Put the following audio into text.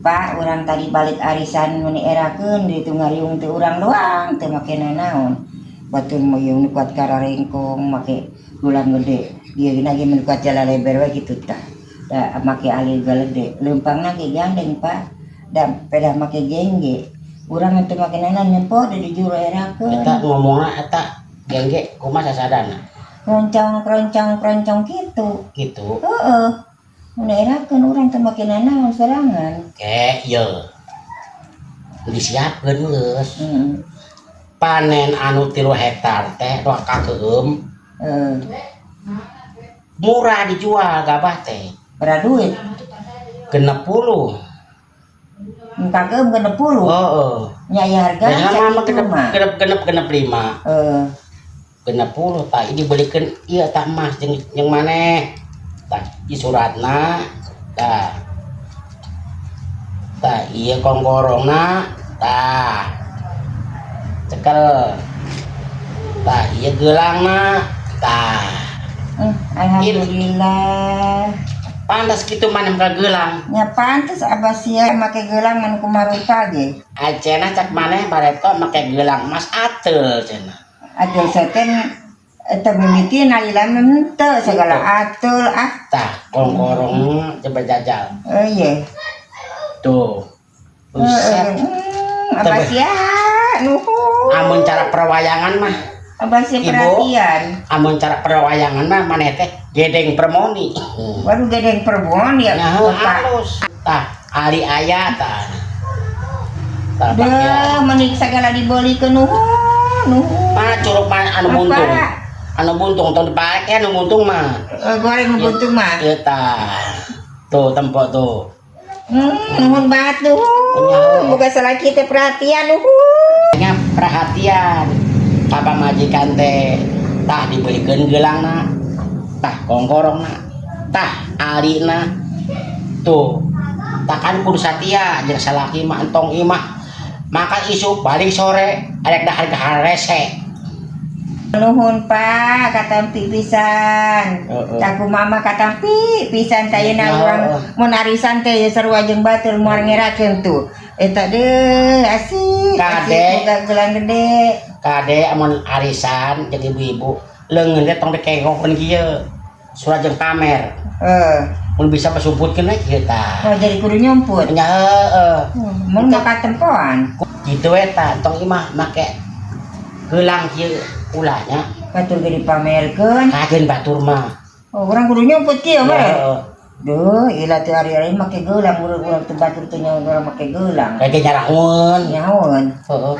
Pak, urang tadi balik arisan meni erakeun di itu ngariung teh urang doang teu make nanaon. Batur mah ieu nu kuat kararengkong make gelang gede. Ieu lagi mun kuat jala leber we kitu tah. Da make ali galede. Leumpangna ge gandeng, Pak. Da pedah make gengge. Urang teu make nanaon nempo di juru erakeun. Eta ngomongna eta gengge kumaha sasadana? Kroncong kroncong kroncong kitu. Gitu. Heeh. Mun erakeun urang teu make nanaon sorangan. Ke ieu. Disiapkeun geus. Panen anu 3 hektar teh doa kakeum murah dijual gabah teh. Berapa duit? 60. Kakeum 60. Heeh. Nya aya harga Nah, mah sakitu genep mah. Genep genep genep lima. 60 tah ini dibelikeun ieu tah emas jeung jeung maneh. Tah ieu suratna tah. Tah ieu kongkorongna tah. Cekel. Tah ieu geulangna tah. Alhamdulillah. Pantas kitu maneh ka gelang. Nya pantes abah sia make gelang manu kumarupa ge. Acenah cak maneh bareto make gelang emas ateul cenah. Ateul seten eta mimiti nalila henteu segala ateul ah. Tah kongkorong coba jajal. Oh iya. Tuh. Buset. Abah sia nuhun. Amun cara perwayangan mah, Abah sia Ibu. Perhatian. Amun cara perwayangan mah maneh teh gedeng permoni. Waduh, gedeng perbuan ya. Nah, Bapak. Halus. Tah, ali aya tah. Tah Deh, pakaian. Menik segala dibeli ke nuhun, nuhun. Mana curug mana anu Apa? buntung? Anu buntung tong dipake anu buntung mah. Eh, goreng buntung mah. Ieu tah. Tuh tempo tuh. Nuhun banget nuhun. Nya. Bukan salah kita perhatian nuhun. Nya perhatian. Papa majikan teh tah dibelikeun geulangna. Tah kongkorongna. Tah alina. Tuh. Tah kan kudu satia jeung salaki mah entong imah. Makan isuk balik sore arek dahar harese. Nuhun Pak, katampi pisan. Heeh. Taku mama katampi pisan tayena Ya. Urang mun arisan teh ya sarua jeung batur moal ngerakeun tuh. Eta deuh asik. Kade. Asik boga gelang gede. Kade amun arisan jeung ibu-ibu leungeun teh tong dikengkokeun kieu. Surat jeung pamer. Heeh. Mun bisa pasumputkeun we kieu tah. Oh, jadi kudu nyumput. Nya heeh. Mun maka tempoan. Gitu eta tong imah make gelang kieu ulahnya. Batur ge dipamerkeun. Kajeun batur mah. Oh, urang kudu nyumput kieu mah. Heeh. Duh, ilah teu ari-ari make gelang urang urang teu batur teu nyaho urang make gelang. Kayak nyarahoeun. Nyahoeun. Heeh.